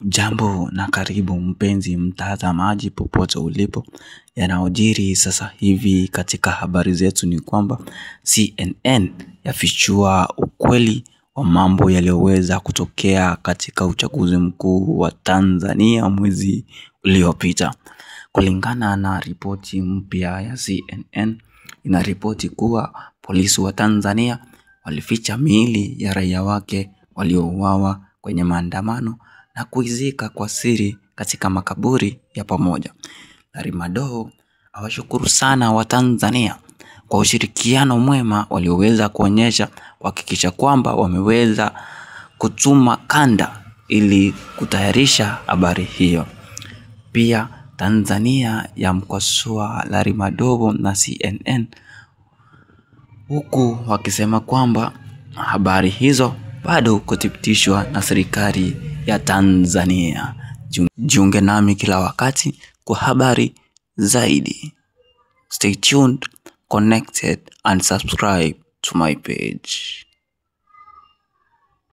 Jambo na karibu mpenzi mtazamaji popote ulipo. Yanayojiri sasa hivi katika habari zetu ni kwamba CNN yafichua ukweli wa mambo yaliyoweza kutokea katika uchaguzi mkuu wa Tanzania mwezi uliopita. Kulingana na ripoti mpya ya CNN, inaripoti kuwa polisi wa Tanzania walificha miili ya raia wake waliouawa kwenye maandamano na kuizika kwa siri katika makaburi ya pamoja. Larry Madowo awashukuru sana wa Tanzania kwa ushirikiano mwema walioweza kuonyesha kuhakikisha kwamba wameweza kutuma kanda ili kutayarisha habari hiyo. Pia Tanzania yamkosoa Larry Madowo na CNN huku wakisema kwamba habari hizo bado kuthibitishwa na serikali ya Tanzania. Jiunge nami kila wakati kwa habari zaidi. Stay tuned, connected and subscribe to my page.